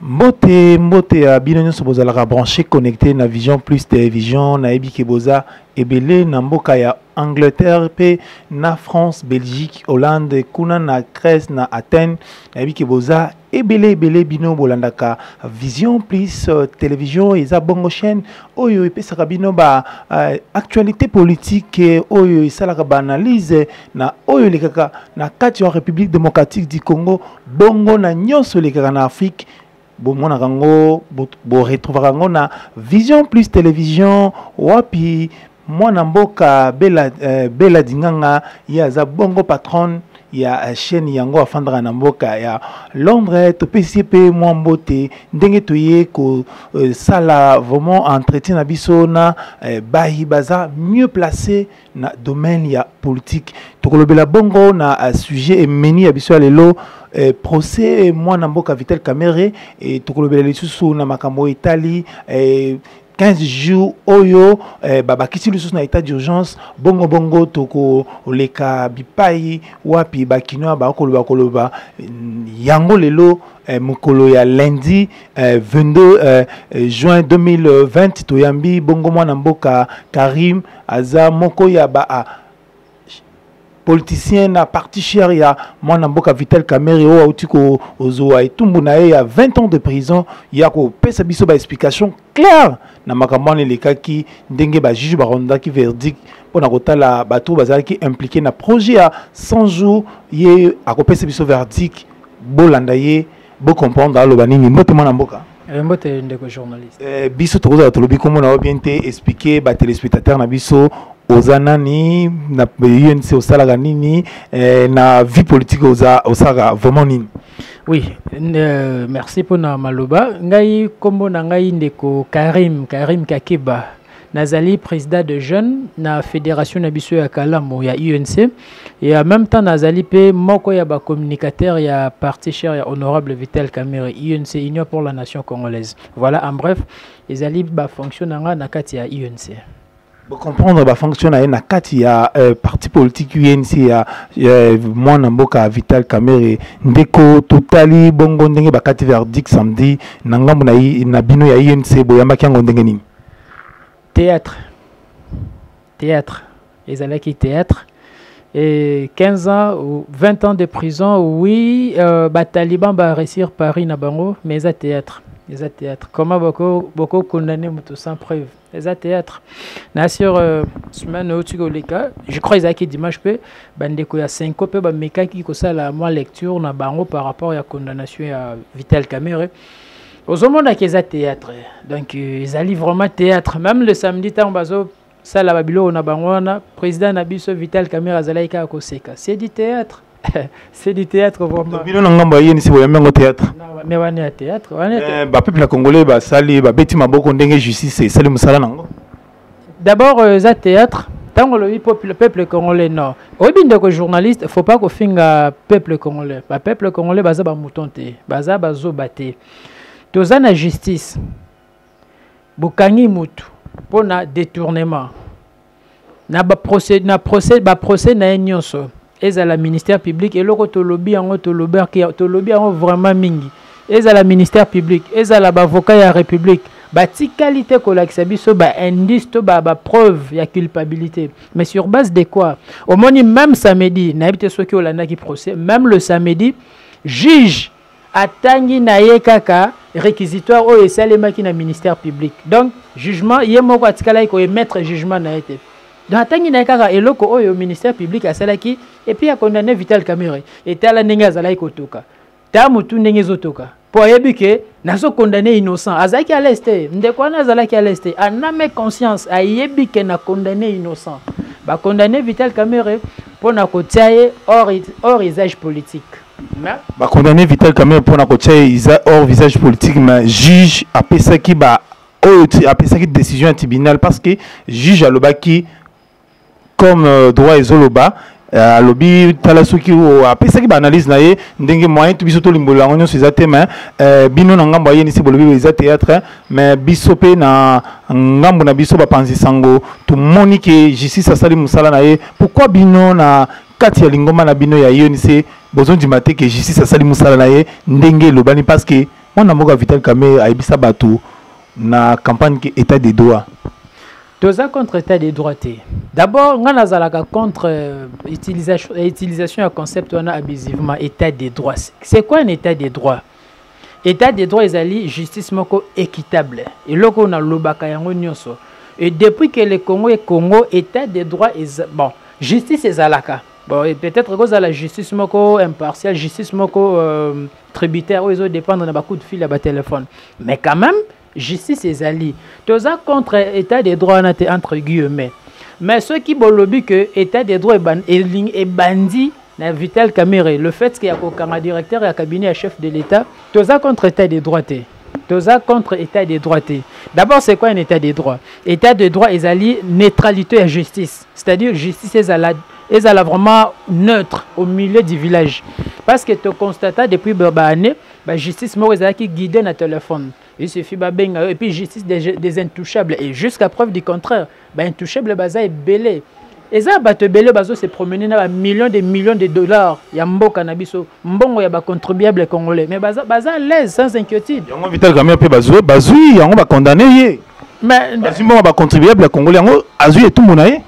Mbote mbote ya bino nyonso bozalaka branché connecté na Vision Plus Télévision, nayebi ke boza ebele na mboka ya Angleterre pe na France, Belgique, Hollande, kuna na Grèce, na Athènes, nayebi ke boza ebele ebele bino bolandaka Vision Plus euh, Télévision eza bongo chaîne oyo epesaka bino ba euh, actualité politique oyo esalaka ba analyse na oyo elekaka na kati ya République démocratique du Congo. Bongo na nyonso elekaka na Afrique, bomonaka yango, boretrouvaka yango na Vision Plus Télévision. Wapi mwana mboka Bella, Bella Dinganga, ye aza bongo patronne ya chaîne yango, afandaka na mboka ya Londres. Topesi ye mpe mwa mbote ndenge toye kosala vraiment entretien na biso na bayi baza mieux placé na domaine ya politique. Tokolobela bongo na sujet emeni ya biso ya lelo, procès mwana mboka Vital Kamerhe, e tokolobela lisusu na makambo etali 15 jours oyo babakisi lisusu na état d'urgence. Bongo bongo tokoleka bipai wapi bakinois bakoloba koloba yango lelo, mokolo ya lundi 22 juin 2020. Toyambi bongo mwana mboka Karim, aza moko ya ba politicien na parti cher ya mwana mboka Vital Kamerhe, oyo auti kozwa etumbu na ye ya 20 ans de prison, ya kopesa biso ba explication claire na makambo wana elekaki, ndenge bajuge barendaki verdict mpona kotala bato bazalaki impliqué na projet ya 100 jours. Ye akopesa biso verdict, bolanda ye, bocomprendre aloba nini. Mbote mwana mboka. Mbote ndeko journaliste. Biso tokozala tolobi kombo na yo bien te. Expliquer batéléspectateur na biso oza nani na UNC, osalaka nini, na vie politique oza osalaka vraiment nini? Oui, merci mpona maloba. Ngai nkombo na ngai ndeko Karim, Karim Kakeba. Nazali président de jeunes na fédération na biso ya Kalamu ya UNC, et en même temps nazali mpe moko ya bacommunicateur ya parti cher ya honorable Vital Kamerhe, UNC, Union pour la Nation Congolaise. Voilà, en bref, ezali bafonction na nga na kati ya UNC. Bocomprendre bafonction na ye na kati ya parti politique UNC ya mwana mboka Vital Kamerhe. Ndeko, totali bongo ndenge bakati verdict samedi na ngambo na bino ya UNC, boyambaki yango ndenge nini? Théâtre, théâtre, ezalaki théâtre. Et 15 ans ou 20 ans de prison, oui, bataliban baréussir pari na bango, mais eza théâtre, eza théâtre. Comment boko boko condamner moto sans preuve? Eza théâtre. Na sur semaine oyo koleka, je crois ezalaki dimanche, mpe bandeko ya Cenco mpe bamekaki kosala mwa lecture na bango par rapport ya condamnation ya Vital Kamerhe. Ozomonaki eza théâtre. Donc ezali vraiment théâtre. Même le samedi, ntango bazosala babiloko na bango wana, président na biso Vital Kamerhe azalaki kaka koseka. C'est du théâtre, c'est du théâtre vraiment. Bino na ngambo ya UNC boyambi yango théâtre? Mais wana ya théâtre wana ya Bapeuple ya congolais basali, babeti maboko ndenge justice esali mosala nango. D'abord eza théâtre. Ntango olobi peuple congolais, non, oyebi ndeko journaliste, faut pas kofinga peuple congolais. Bapeuple congolais baza bamouton te, baza bazoba te. Toza na justice. Bokangi mutu mpona détournement na baprocès, na procès, baprocès na ye nyonso, ezala ministère public, eloko tolobi yango, tolobi yango vraiment mingi, ezala ministère public, ezala baavocat ya République, batikali te kolakisa biso baindice to bapreuve ya culpabilité. Mais sur base de quoi? Omoni, même samedi, nayebi te soki olandaki procès, même le samedi, juge atangi na ye kaka réquisitoire oyo esalemaki na ministère public. Donc jugement, ye moko atikalaki koémettre jugement na ye te. Donc atangi na ye kaka eloko oyo ministère public asalaki, et puis acondamné Vital Kamerhe. Etala ndenge azalaki kotoka ta motu, ndenge ezotoka, mpo ayebi ke nazocondamner innocent. Azalaki à l'aise te, ndeko wana azalaki à l'aise te. En âme conscience ayebi ke na condamné innocent. Bacondamné Vital Kamerhe mpo na kotia ye hors usage politique. Mais bacondamné Vital Kamerhe mpona kotia ye hors visage politique, mais juge apesaki ba oyo apesaki décision ya tribunal, parce que juge alobaki comme droit ezoloba. Alobi tala, soki apesaki baanalyse na ye ndenge moyen to biso tolimbola yango nyonso eza te. Mais bino na ngambo ya UNC bolobi eza théâtre, mais biso mpe na ngambo na biso bapanzi sango tomoni ke justice asali mosala na ye. Pourquoi bino na kati ya lingomba na bino ya UNC bozondima te ke justice asali mosala na ye ndenge elobani? Parce que Mwana mboka Vital Kamerhe ayebisa bato na campagne ke état de droit. Toza contre état de droit te. D'abord, nga nazalaka contre utilisation ya concept wana abusivement, état de droit. C'est quoi un état de droit? État de droit ezali justice moko équitable. Eloko oyo nalobaka yango nyonso. Et depuis que le Congo est Congo, état de droit eza, bon, justice ezalaka. Bon, et peut-être kozala justice moko impartiale, justice moko tributaire oyo ezodépendre na bacoup de fil ya batelefone. Mais quand même, justice ezali. Toza contre état de droit wana te, entre guillemets. Mais soki bolobi que état de droit ebandi na Vital Kamerhe, le fait que ya kokanga directeur ya cabinet ya chef de l'État, toza contre état de droit te. Toza contre état de droit te. D'abord, c'est quoi un état de droit? État de droit ezali neutralité ya justice, c'est-à-dire justice ezala vraiment neutre au milieu du village. Parce que tu constates depuis ba année, ba justice moko ezalaki guidé na téléphone. Il suffit babenga et puis justice des intouchables, et jusqu'à preuve du contraire, ba intouchable baza ebele. Eza bato ebele bazo se promener na ba millions de millions de dollars ya mboka na biso, mbongo ya ba contribuable congolais, mais baza à l'aise, sans inquiétude. Yango Vital Kamerhe mpe bazwi yango, bacondamné ye. Mais bazwi mbongo ba contribuable congolais, yango azwi etumbu na ye.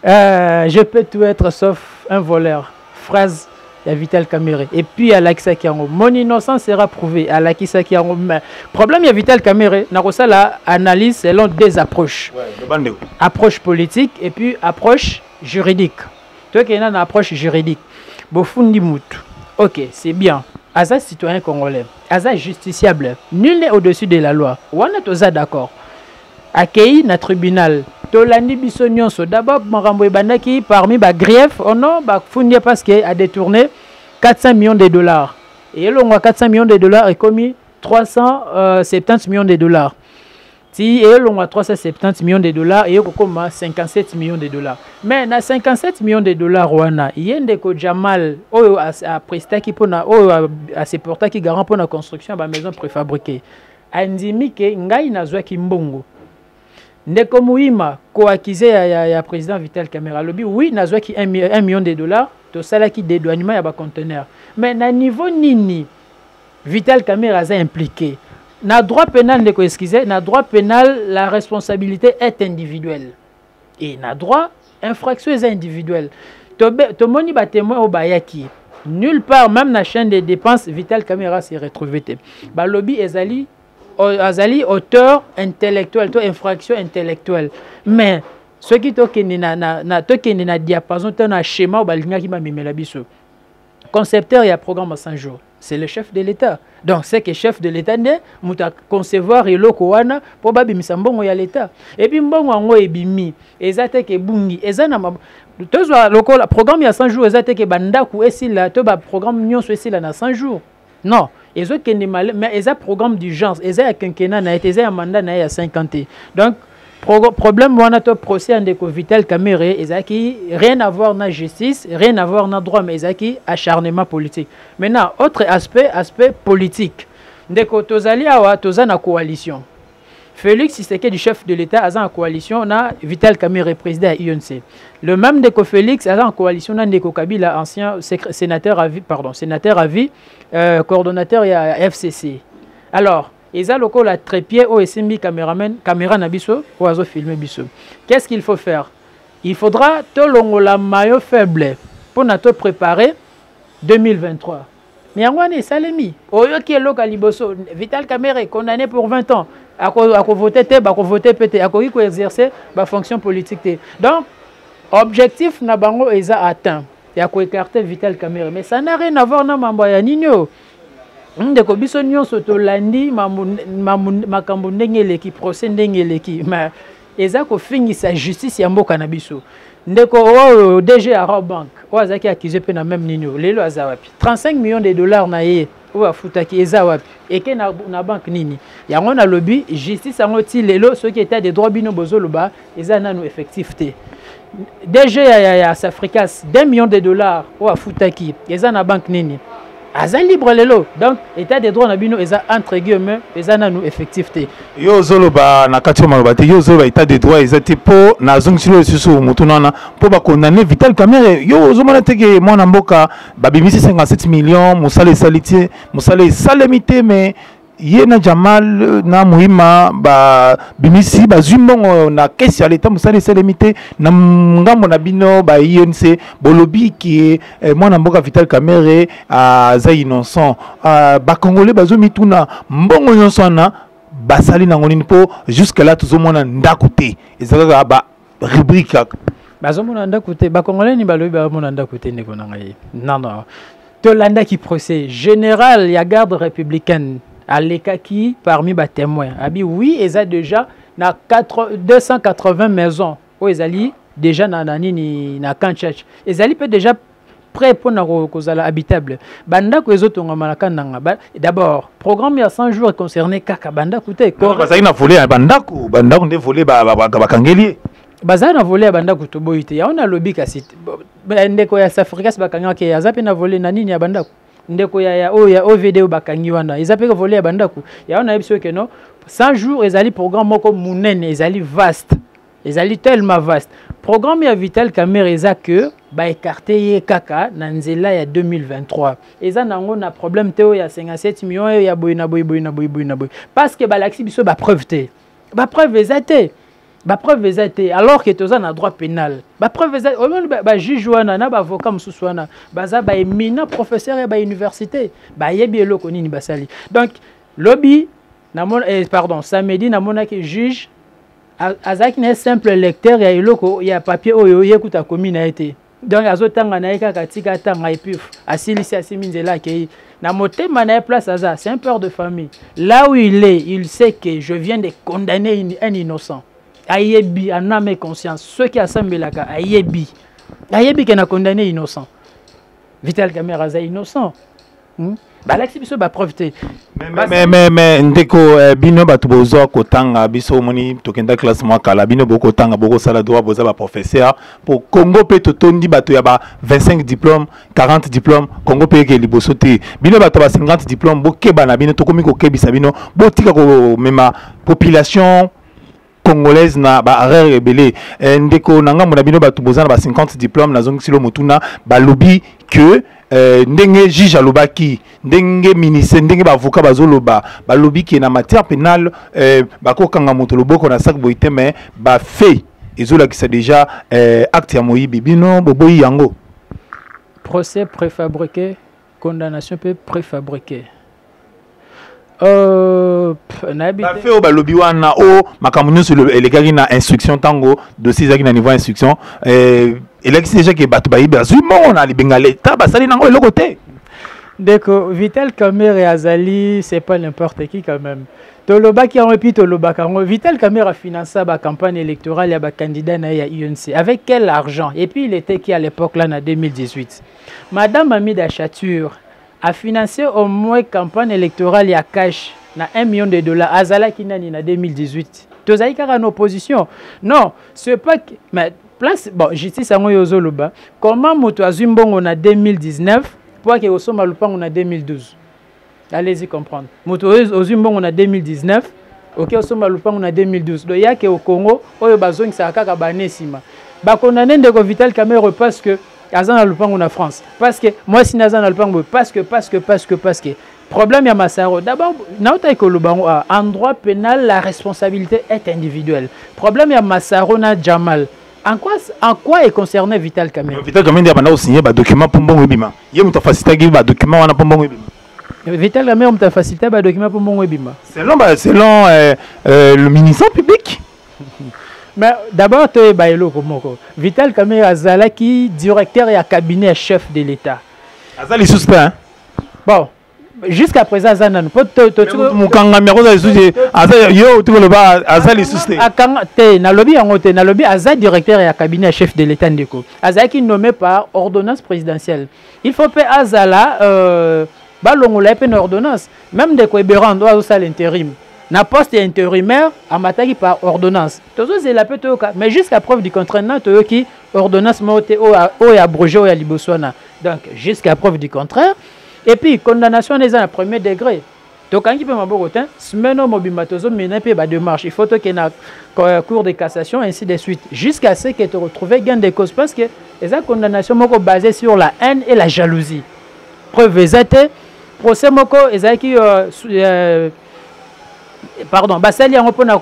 Je peux tout être sauf un voleur, phrase ya Vital Kamerhe. Et puis alakisaki yango, mon innocence sera prouvée, alakisaki yango. Mais problème ya Vital Kamerhe, nakosala analyse selon deux approches. Ouais, le bandeko. Approche politique et puis approche juridique. Tokenda na approche juridique. Bofundi mutu, ok, c'est bien, aza citoyen congolais, aza justiciable, nul n'est au-dessus de la loi, wana toza d'accord. Akei na tribunal, tolandi biso nyonso. D'abord makambo ebandaki parmi bagrief ono bafundi ye parce que a détourné 400 millions de dollars. Elongwa 400 millions de dollars, ekomi 370 millions de dollars. Ti elongwa 370 millions de dollars, eye kokoma 57 millions de dollars. Mais na 57 millions de dollars wana, ye ndeko Jamal oyo aprestaki mpona, oyo aseportaki garant mpona construction ya bamaison préfabriquée, andimi ke ngai nazwaki mbongo. Ndeko Muhima, koaccusé ya président Vital Kamerhe, alobi oui, nazwaki 1 million de dollars, tosalaki dédouanement ya baconteneur. Mais na niveau nini Vital Kamerhe aza impliqué? Na droit pénal, ndeko, excusez, na droit pénal, la responsabilité est individuelle, et na droit infraction eza individuelle. Tomoni batémoin oyo bayaki, nulle part, même na chaîne de dépenses, Vital Kamerhe s'est retrouvé te. Balobi ezali azali auteur intellectuel to infraction intellectuelle. Mais soki tokende na tokende na diapason to na schéma oyo balingaki bamemela biso, concepteur ya programme 100 jours, c'est le chef de l'État. Donc c'est que chef de l'État nde moto aconcevoir eloko wana mpo babimisa mbongo ya l'État. Et puis mbongo yango ebimi, eza te ke ebungi, eza na tozwa lokola programme ya 100 jours, eza te ke bandako esila to baprogramme nyonso esila na 100 jours. Non, ezokende mal, mais eza programme d'urgence, eza ya quinquennat na ye te, eza ya mandat na ye ya 50 te. Donc problème wana to procès ya ndeko Vital Kamerhe ezalaki rien à voir na justice, rien à voir na droit, mais ezalaki acharnement politique. Maintenant, autre aspect, aspect politique. Ndeko, tozali awa, toza na coalition. Félix Tshisekedi, chef de l'État, aza en coalition na Vital Kamerhe, président ya UNC. Le même ndeko Félix aza en coalition na ndeko Kabila, ancien sénateur à vie, pardon, sénateur à vie, coordonnateur ya FCC. Alors eza lokola trépied oyo esimbi caméraman, caméra na biso oyo azofilme biso. Qu'est-ce qu'il faut faire? Il faudra tolongola maillon faible mpona to préparer 2023. Mais yango wana esalemi. Oyoki eloko ya liboso, Vital Kamerhe condamné pour 20 ans, akovote te, bakovote mpe te, akoki koexercer bafonction politique te. Donc objectif na bango eza atteint ya koécarter Vital Kamerhe, mais ça n'a rien à voir na mambo ya nini oyo. Ndeko, biso nyonso tolandi makambo ndenge eleki, procès ndenge eleki, mais eza kofingisa justice ya mboka na biso. Ndeko oyo DG ya Rawbank oyo azalaki accusé mpe na même nini oyo, lelo aza wapi? 35 millions de dollars na ye oyo afutaki eza wapi? Eke na banque nini? Yango nalobi, justice yango ti lelo, soki état de droit bino bozoloba, eza nanu effectif te. DG ya Safricas, 2 millions de dollars oyo afutaki eza na banque nini? Aza libre lelo. Donc état de droit na bino eza entre guillemets, eza nanu effectif te. Yo ozoloba na kati ya maloba te, yo ozoloba état de droit eza te mpo nazongisili oyo lisusu motuna wana mpo bakondamne Vital Kamerhe. Yo ozomona te ke mwana mboka babimisi 57 millions, mosala esali te, mosala esalemi te, mais ye na Jamal na Muhima babimisi, bazwi mbongo na kesi ya leta, mosala esalemi te. Na ngambo na bino ba UNC bolobi ke mwana mboka Vital Kamerhe aza innocent. Bakongolais bazomituna mbongo nyonso wana basali nango nini, mpo jusque là tozomona ndako te, eza kaka ba rubrique kaka. Bazomona ndako te, bakongolais ni balobi bazomona ndako te. Ndeko na ngai, non, non, tolandaki procès. Général ya garde républicaine alekaki parmi batémoin, abi oui, eza déjà na 4, 280 maisons oyo ezali déjà na nini, na camp Tshatshi, ezali mpe déjà prêt mpona kozala habitable. Bandako ezotongama na Kananga. D'abord, programme ya 100 jours concerné kaka bandako te. Bazalaki na volet ya bandako, bandako nde volet bakangeli ye. Bazali na volet ya bandako, toboyi te. Yango nalobi, kasi ndeko ya Safricas bakangaki, aza mpe na volet na nini ya bandako. Ndeko ya oyo ya OVD oyo bakangi wana, eza mpe volet ya bandako. Yango nayebi soki no 100 jours ezali programme moko monene, ezali vaste, ezali tellement vaste. Programme ya Vital Kamerhe eza que baécarte ye kaka na nzela ya 2023. Eza nango na problème te oyo ya 57 millions, oyo ya boye na boye, boye na boye, boye na boye, parce que balakisi biso bapreuve te. Bapreuve eza te, bapreuve eza te, alors que toza na droit pénal. Bapreuve eza. Omoni bajuge wana na baavocat mosusu wana baza baéminent professeur ya bauniversité, bayebi eloko nini basali. Donc lobi namona, pardon, samedi namonaki juge azalaki na ye simple lecteur ya eloko ya papier oyo ye kuta akomi na ye te. Donc azotanga na ye kaka, tika atanga, et puis asilisi, asimi nzela, akei. Na motema na ye, place aza, c'est un père de famille. Là où il est, il sait que je viens de condamner un innocent. Ayebi en âme et conscience, soki asambelaka, ayebi ke na condamné innocent. Vital Kamerhe aza innocent? Balakisi biso bapreuve te. Mais ndeko, bino bato bozwa kotanga, biso omoni tokenda classe mwa kala. Bino bokotanga, bokosala droit, boza baprofesseur. Po Congo mpe totondi bato ya ba 25 diplôme, 40 diplôme, Congo mpe eke liboso te. Bino bato ba 50 diplôme, bokeba na bino. Tokomi kokebisa bino, botika komema population congolaise na baerreur ebele. Ndeko, na ngambo na bino bato boza na ba 50 diplôme, nazongisi lo motuna. Balobi que ndenge juge alobaki, ndenge ministre, ndenge baavocat bazoloba, balobi ke na matière pénale, bakokanga moto loboko na sac boye te, mais bafaits ezolakisa déjà acte ya moyibi. Bino boboyi yango. Procès préfabriqué, condamnation mpe préfabriqué. Nayebi te. Bafaits oyo balobi wana, o makambo nyonso elekaki na instruction, ntango dossier ezalaki na niveau ya instruction, elakisi déjà ke bato bayibi, bazwi mbongo na libenga leta, basali nango eloko te. Ndeko, Vital Kamerhe azali, c'est pas n'importe qui quand même. Tolobaki yango, et puis tolobaka yango. Vital Kamerhe afinança bacampagne électorale ya bacandidat na ye ya UNC avec quel argent? Et puis il était qui à l'époque là, na 2018? Madame Amida Chatur a financé au moins campagne électorale ya cash na 1 million de dollars. Azalaki nani na 2018? Tozali kaka na opposition. Non, c'est pas que, mais place, bon, justice yango oyo ozoloba, comment moto azwi mbongo na 2019 po ake kosomba lupango na 2012? Allez-y comprendre. Moto oyo ozwi mbongo na 2019, oke osomba lupango na 2012. Donc yake au Congo oyo bazongisaka kaka bane nsima. Bakondane ndeko Vital Kamerhe parce que aza na lupango na France, parce que mwasi na aza na lupango boye, parce que, parce que, parce que, parce que problème ya Masaro. D'abord, nautaki koloba yango, en droit pénal, la responsabilité est individuelle. Problème ya Masaro na Jamal, en quoi est concerné Vital Kamerhe? Vital Kamerhe nde abanda kosigne badocument mpo mbongo ebima. Ye moto afacilitaki badocument wana mpo mbongo ebima. Vital Kamerhe moto afacilité badocument mpo mbongo ebima? Selon le ministère public. Mais d'abord toyeba eloko moko: Vital Kamerhe azalaki directeur ya cabinet ya chef de l'État. Aza lisusu te, hein? Bon, jusqu'à présent aza nanu po Mokangami akoza lisusu te. Aza, yo oti koloba aza lisusu te. Akanga te, nalobi yango te. Nalobi aza directeur ya cabinet ya chef de l'État. Ndeko, azalaki nommé par ordonnance présidentielle. Il faut mpe azala, balongola ye mpe na ordonnance. Même ndeko Eberande oyo azosala intérim na poste ya intérimaire, amataki par ordonnance. Tozozela mpe toyoka, mais jusqu'à preuve du contraire, na toyoki ordonnance moko te oyo abrogé oyo ya liboso wana. Donc jusqu'à preuve du contraire, Et puis condamnation wana eza na premier degré. Tokangi mpe maboko te. Semaine oyo mobimba tozomena mpe badémarche, il faut tokende na cour de cassation, ainsi de suite, jusqu'à ce que toretrouve gain de cause, parce que eza condamnation moko basée sur la haine et la jalousie. Preuve eza te. Procès moko ezalaki pardon, basali yango mpona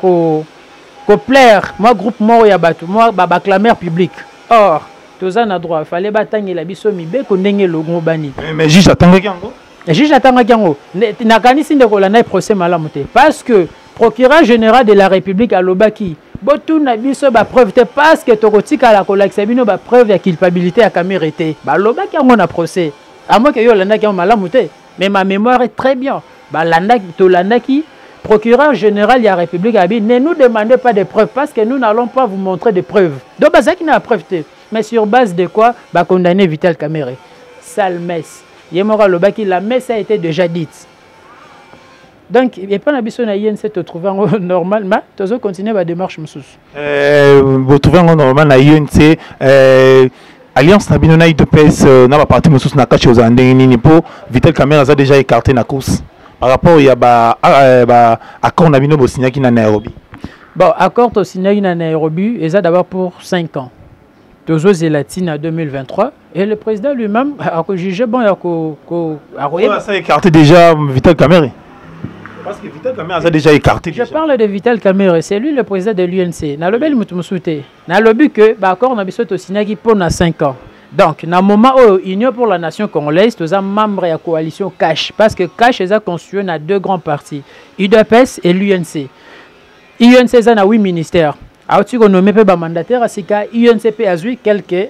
koplaire mwa groupe moko ya bato, mwa baclameur public. Or toza na droit, fallait batangela biso mibeko ndenge elongo bani. Mais juge atangaki yango? Juge atangaki yango. Nakanisi ndeko olanda procès malamu te, parce que procureur général de la République alobaki: botuna biso bapreuve te, parce que tokotikala kolakisa bino bapreuve ya culpabilité ya Kamerhe te. Balobaki yango na procès, à moins que yo olandaki yango malamu te, mais ma mémoire est très bien. Balandaki, tolandaki, procureur général ya République abi: ne nous demandez pas de preuves, parce que nous n'allons pas vous montrer de preuves. Donc bazalaki na preuve te, mais sur base de quoi bacondamné Vital Kamerhe? Sale messe. Ye moko alobaki: la messe a été déjà dite. Donc epai na biso na UNC, totrouve yango normal, ma tozocontinue badémarche mosusu. Botrouve yango normal na UNC. Alliance na bino na UDPS na baparti mosusu na kati ozala ndenge nini, mpo Vital Kamerhe aza déjà écarté na course par rapport ya ba accord na bino bosignaki na Nairobi? Bon, accord tosignaki na Nairobi eza d'abord pour 5 ans. Tozozela ntina 2023 et le président lui-même akojuge bon ya akoyeba. Ça écarté déjà Vital Kamerhe, parce que Vital Kamerhe aza déjà écarté. Je parle de Vital Kamerhe, c'est lui le président de l'UNC. Nalobeli moto mosusu te. Nalobi ke baaccord na biso tosignaki mpo na 5 ans. Donc na moment oyo, Union pour la nation congolaise, toza membre ya coalition CACH, parce que CACH eza constitué na deux grands partis, UDPS et l'UNC. UNC eza na 8 ministères. Auti konommer mpe bamandataire ya sika. UNC mpe azwi quelques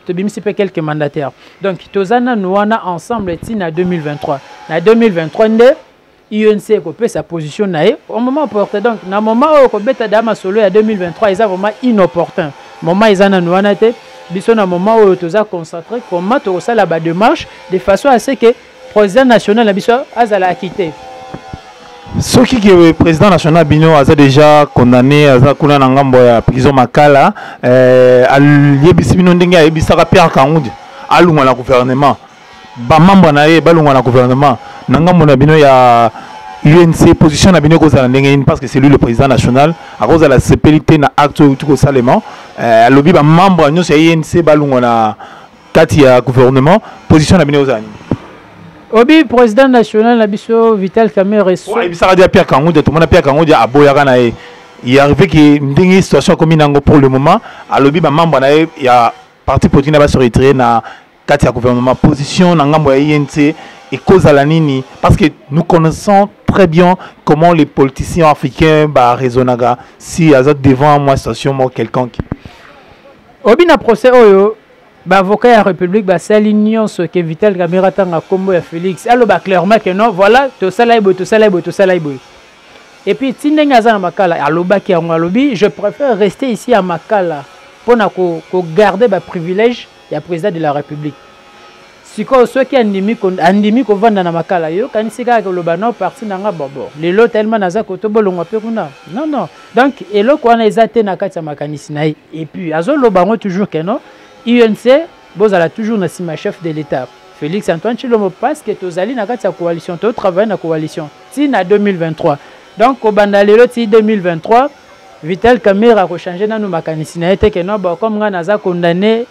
tobimisi mpe quelques mandataires. Donc toza nanu wana ensemble ntina 2023. Na 2023 nde UNC ekopesa position na ye au moment opportun. Donc na moment oyo, kobeta da masolo ya 2023 eza vraiment inopportun. Moment eza nanu wana te. Biso na moment oyo toza concentré comment tokosala badémarche de façon à ce que président national na biso azala acquitté. Soki ke président national bino aza déjà condamné, aza kuna na ngambo ya prison Makala, ayebisi bino ndenge ayebisaka Pierre Kangundi alungwa na gouvernement, bamembre na ye balungwa na gouvernement, na ngambo na bino ya UNC, position na bino ekozala ndenge nini? Parce que c'est lui le président national. Akozala sepeli te na acte oyo euti kosalema. Alobi bamembre nyonso ya UNC balungwa na kati ya gouvernement. Position na bino ekozala nini? Obi président national na biso Vital Kamerhe Ayebisaka dia Pierre Kangudia, tomona Pierre Kangudia aboyaka na ye. Il arrivé ke ndenge situation akomi nango pour le moment, alobi bamembre na ye ya parti politique na base retirer na kati ya gouvernement. Position na ngambo ya UNC ekozala nini? Parce que nous connaissons très bien comment les politiciens africains baraisonnaka si aza devant mwa situation moko quelconque. Obi na procès oyo, baavocat ya République basali nyonso ke Vital Kamerhe atanga nkombo ya Félix, aloba clairement ke non, voilà, tosala ye boye, tosala ye boye, tosala ye boye. Et puis ti ndenge aza na Makala, alobaki yango, alobi: je préfère rester ici à Makala mpona kogarder baprivilège ya président de la République. Sikoyo soki andimi kovanda na Makala, yokanisi kaka koloba: non, parti na nga bobo lelo tellement naza koto, bolongwa mpe kuna. Non, non. Donc eloko wana eza te na kati ya makanisi na ye. Et puis azoloba yango toujours ke non, UNC bozala toujours na nsima chef de l'État Félix Antoine Tshilombo, parce que tozali na kati ya coalition, totravaille na coalition ti na 2023. Donc kobanda lelo ti 2023, Vital Kamerhe akochange nanu makanisi na ye te ke non, bon, comme ngai naza condamné,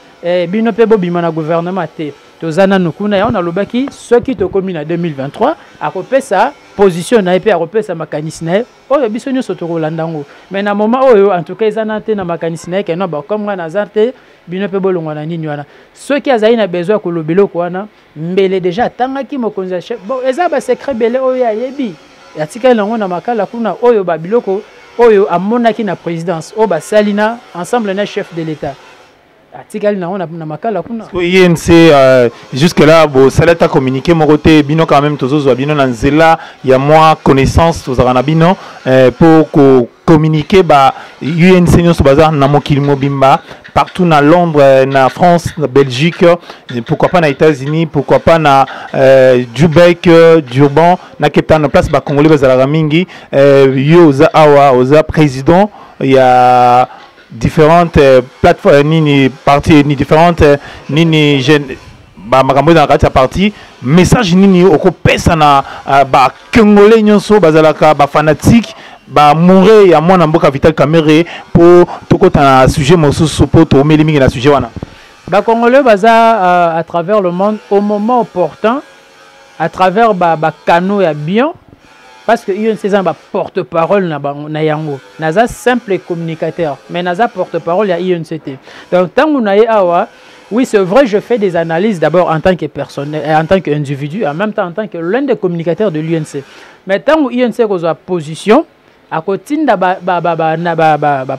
bino mpe bobima na gouvernement te. Toza nanu kuna. Yango nalobaki, soki tokómi na 2023, akopesa position na ye mpe akopesa makanisi na ye oyo biso nyonso tokolanda yango. Mais na moment oyo, en tout cas, eza na te na makanisi na ye ke non, bon, comme ngai naza te, bino mpe bolongwa na nini wana. Soki azali na besoin ya koloba eloko wana, mbele déjà atangaki mokonzi ya chef. Bon, eza basecret ebele oyo ayebi, atikali yango na Makala kuna, oyo babiloko oyo amonaki na présidence, oyo basali na ensemble na chef de l'État, atikali nango na Makala kuna. UNC jusque là bosali ata communiqué moko te. Bino quand même, tozozwa bino na nzela ya mwa connaissance tozalaka na bino mpo kocommuniquer. Ba UNC nyonso baza na mokili mobimba, partout, na Londres, na France, na Belgique, pourquoi pas na États-Unis, pourquoi pas na Joburg, Durban, na Cape Town, place bacongolais bazalaka mingi. Yo oza awa, oza président ya différentes plateformes nini, parti ni différentes nini jeune Makambo eza na kati ya parti, message nini okopesa na bacongolais nyonso bazalaka bafanatique, baamoureux ya mwana mboka Vital Kamerhe, mpo tokɔta na sujet mosusu, mpo toomeli mingi na sujet wana? Bacongolais baza à travers le monde, au moment opportun, à travers bacanaux ya bien, parce que UNC eza na baporte-parole na bango. Na yango naza simple communicateur, mais naza porte-parole ya UNC te. Donc ntango na ye awa, oui, c'est vrai, je fais des analyses d'abord en tant que personne, en tant qu'individu, en même temps en tant que l'un des communicateurs de l'UNC. Mais ntango UNC kozwa position, akotinda ba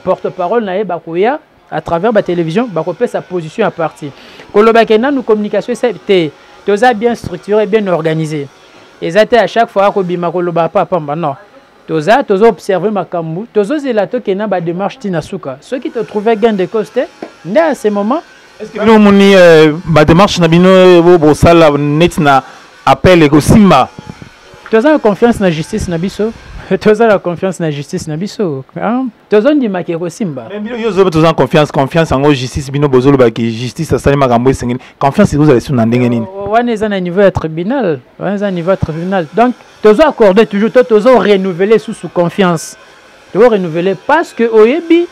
porte-parole na ye, bakoya à travers batélévision, bakopesa position ya parti. Kolobaki nanu communication esa te, toza bien structuré, bien organisé. Eza te à chaque fois akobima koloba pa pamba, non. Toza tozoobserve makambo, tozozela, tokenda badémarche ntina suka. Soki totrouve gain de cause te, nde à ce moment. Est ce que bino omoni badémarche na bino bosala neti na appel ekosimba? Toza na confiance na justice na biso, toza na confiance na justice na biso, tozondimaki ekosimba. Bino yo ozoba toza na confiance yango justice, bino bozolobaki justice asali makambo esengeli, confiance ekozala esu na ndenge nini? Wana eza na niveau ya tribunal, wana eza na niveau ya tribunal. Donc tozo accorder toujours to tozo renouveler susu confiance, tozo renouveler parce que oyebi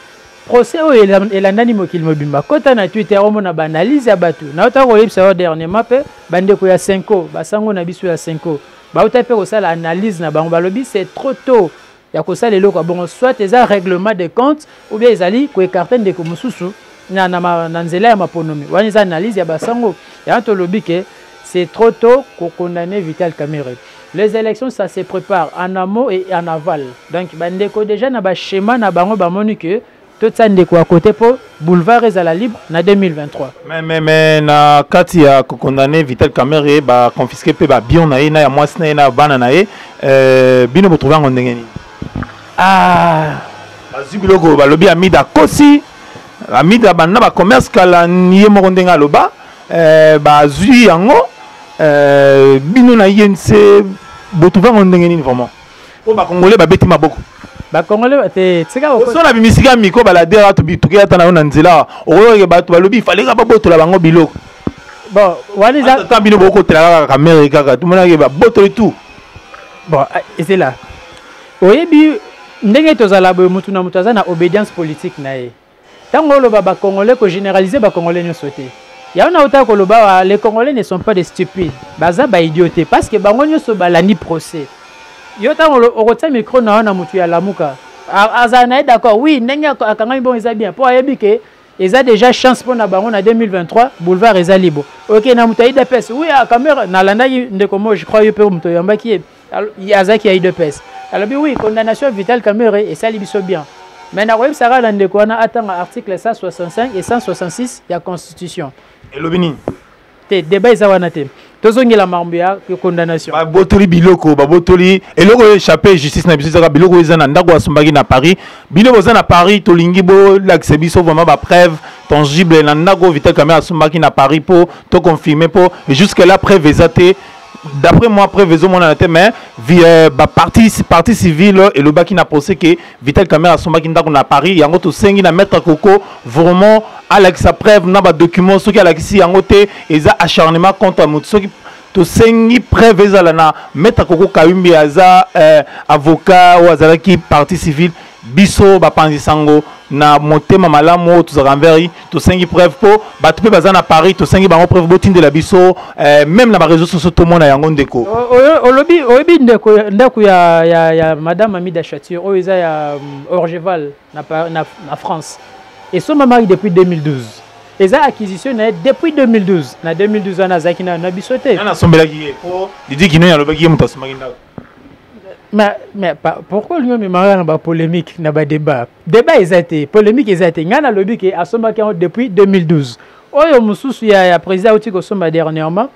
procès oyo elandani mokili mobimba. Kota na Twitter, omona baanalyse ya bato. Nauta koyebisa yo dernièrement mpe bandeko ya Cenco, basango na biso ya Cenco bauta mpe kosala analyse na bango, balobi c'est trop tôt ya kosala eloko ya bongo. Soit eza règlement de compte ou bien ezali koécarter ndeko mosusu na nzela ya maponomi. Wana eza analyse ya basango. Yango tolobi ke c'est trop tôt kokondamner Vital Kamerhe. Les élections, ça se prépare en amont et en aval. Donc bandeko déjà na baschéma na bango bamoni ke totia ndeko ya côté mpo boulevard ezala libre na 2023. Mais na kati ya kokondamner Vital Kamerhe, baconfisquer mpe babiens na ye, na ya mwasi na ye, na bana na ye. Bino botrouve yango ndenge nini? Ah. Bazwi biloko, balobi Amida akosi, Amida banda bacommerce kala, ye moko ndenge aloba, bazwi yango. Bino na UNC botrouve yango ndenge nini vraiment, mpo bacongolais babeti maboko? Bacongolais te, tika. So na bimisika miko baladera, toki ata na yo na nzela, okoyoke bato balobi faleka babotola bango biloko. Bon, wana eza ata bino bokotela kaka Kamerhe, kaka tomonaki babotoli tout. Bon, ezela, oyebi ndenge tozala boye, mutu na mutu aza na obédience politique na ye. Ntango oloba bacongolais, kogénéraliser bacongolais nyonso te. Yango na ota koloba, les Congolais ne sont pas des stupides, baza baidiots te, parce que bango nyonso balandi procès. Yo ntango okotia micro na yo na mutu ya Lamuka, azala na ye d'accord, oui, ndenge akangami bongo eza bien, mpo ayebi ke eza déjà chance mpo na bango na 2023 boulevard eza libre. Ok, na moto ya UDPS, oui, Kamerhe, nalandaki ndeko mo, je crois yo mpe moto oyambaki ye, azalaki ya UDPS, alobi oui, condamnation Vital Kamerhe esali biso bien. Mais nakoyebisaka na ndeko wana atanga article 165 et 166 ya constitution. Elobi nini? Te, débat eza wana te, tozongela makambo ya condamnation. Babotoli biloko, babotoli eloko oyo échappé justice na biso ezaka biloko oyo eza na ndako asombaki na Paris. Bino boza na Paris, tolingi bolakisa biso vraiment bapreuve tangible na ndako oyo Vital Kamerhe asombaki na Paris, mpo toconfirme, mpo jusque là preuve eza te. D'après moi, preuve ezomonana te, mais bapartie civile elobaki na procès ke Vital Kamerhe asombaki ndako na Paris. Yango tosengi na maître Koko vraiment alakisa preuve na badocument. Soki alakisi yango te, eza acharnement contre moto. Soki tosengi preuve ezala na maître Koko Kayumbi, aza avocat oyo azalaki partie civile. Biso bapanzi sango na motema malamu oyo tozalaka envers, tosengi preuve, mpo bato mpe baza na Paris, tosengi bango preuve, botindela biso même na baréseau sociaux tomona yango, ndeko. Olobi oyebi ndeko, ndako ya madame Amida Chature oyo eza ya Orgeval na France, esombamaki depuis 2012. Eza acquisition na ye depuis 2012. Na 2012 wana azalaki na biso te. Nani asombelaki ye? Po Didi Kino alobaki ye moto asombaki ndako. Mais pourquoi olingi omemaka na bapolémique, na badébat? Débat eza te, polémique eza te. Ngai nalobi ke asombaki yango depuis 2012. Oyo mosusu ya président auti kosomba dernièrement,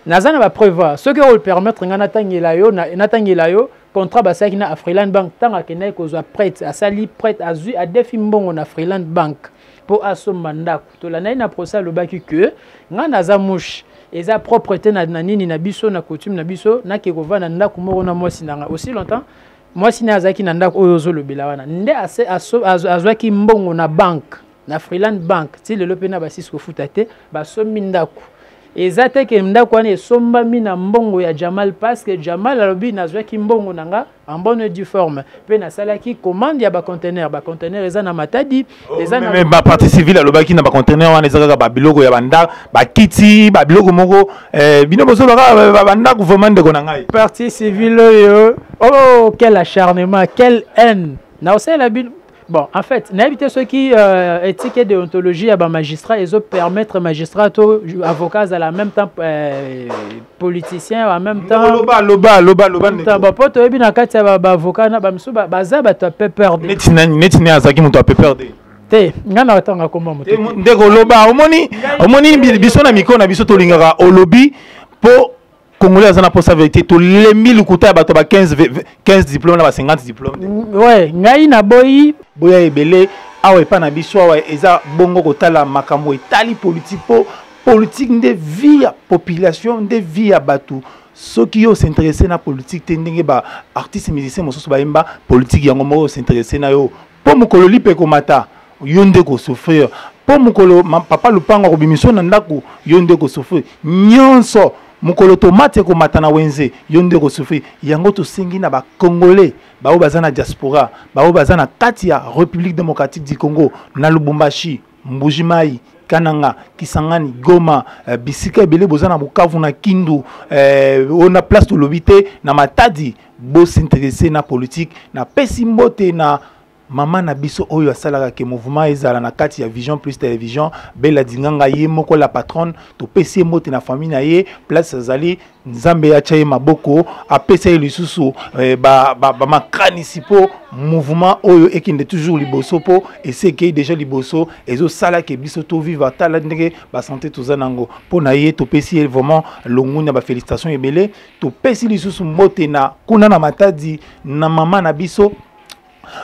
naza na bapreuve. Soki opermettre ngai natangela yo contrat basalaki na Afriland Bank ntango akendaki kozwa prêt, asali prêt, azwi, adefi mbongo na Afriland Bank mpo asomba ndako. Tolandaki na procès, alobaki ke ngai naza mouche, eza propre te na nini na biso, na coutume na biso, nake kovanda ndako moko na mwasi na ngai aussi longtemps mwasi na ye azalaki na ndako oyo ozolobela wana. Nde azwaki mbongo na banque, na Freeland Bank, ti lelo mpe na basisi kofuta te. Basombi ndako. Eza te ke ndako wana esombami na mbongo ya Jamal, parce que Jamal alobi nazwaki mbongo na nga en bonne et due forme mpe nasalaki commande ya baconteneur. Baconteneur eza na Matadi. Oh, eza na bapartie civile alobaki na baconteneur wana eza kaka babiloko ya bandako, bakiti, babiloko moko. Bino bozolaka bandako vraiment, ndeko na ngai. Partie civile oyo, oh, quel acharnement, quelle haine naosalela bino. Bon, en fait, nayebi te soki éthique et déontologie ya bamagistrat ezopermettre magistrat to avocat azala en même temps politicien, en même temps Loba, loba, loba, loba. Bon, po toyebi na kati ya baavocat na bamisusu baza bato ya PPRD. Neti nani? Neti ne azalaki moto ya PPRD? Te, ngai na otanga komba moto. Ndeko, loba. Omoni biso na mikro na biso tolingaka olobi, mpo Congolais aza na posa vérité. Tolembi lokuta ya bato ba 15 15 diplôme na ba 50 diplôme. Ouais, ngai naboyi. Boya ebele awa epa na biso awa eza bongo kotala makambo etali politique, mpo politique nde vie ya population, nde vie ya bato. Soki yo os'intéresse na politique te, ndenge ba artiste musicien mosusu bayemba politique yango moko, os'intéresse na yo, mpo mokolo lipe ekomata, yo nde kosouffrir, mpo mokolo papa lupango akobimiso na ndako, yo nde kosouffrir nyonso. Mokolo tomate ekomata na wenze, yo nde kosouffrir. Yango tosengi na bacongolais baoyo baza na diaspora, baoyo baza na kati ya République démocratique du Congo, na Lubumbashi, Mbuji-Mayi, Kananga, Kisangani, Goma, bisika ebele boza na Bukavu, na Kindu, oyo na place tolobi te, na Matadi, bos'intéresse na politique. Napesi mbote na mama na biso oyo asalaka ke mouvement ezala na kati ya Vision Plus Télévision, Bela Dinganga ye moko la patronne. Topesi ye mbote na famille na ye place azali. Nzambe atya ye maboko, apesa ye lisusu bamakanisi ba, ba mpo mouvement oyo ekende toujours liboso, mpo esi ekei déjà liboso, ezosalaka biso tovivre. Tala ndenge basanté toza nango mpo na ye. Topesi ye vraiment longunya, bafélicitation ebele. Topesi lisusu mbote na kuna na Matadi na mama na biso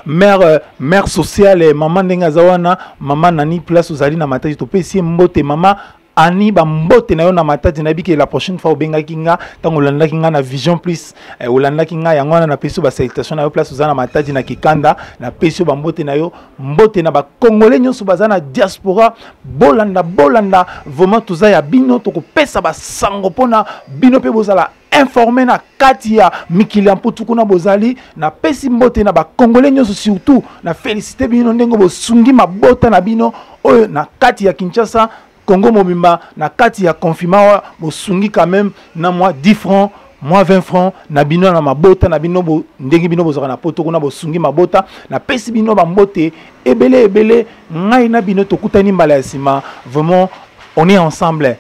mère sociale, mama ndenge aza wana, mama nani, place ozali na Matadi. Topesi ye mbote, mama Ani, bambote na yo na Matadi. Nayebi ke la prochaine fois obengaki nga ntango olandaki nga na Vision Plus, olandaki nga yango wana. Napesi yo basalutation na yo place oza na Matadi na Kikanda. Napesi yo bambote na yo. Mbote na bacongolais nyonso baza na diaspora. Bolanda, bolanda vraiment, toza ya bino. Tokopesa basango mpona bino mpe bozala informé na kati ya mikili ya mputu kuna bozali. Napesi mbote na bacongolais nyonso, surtout na félicité bino ndenge bosungi mabota na bino oyo na kati ya Kinshasa, Congo mobimba, na kati ya confinement. Bosungi quand même na mwa 10 francs, mwa 20 francs na bino na mabota na bino ndenge bino bozalaka na poto kuna, bosungi mabota. Napesi bino bambote ebele ebele. Ngai na bino tokutani mbala ya nsima. Vraiment, on est ensemble.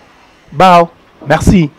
Bao, merci.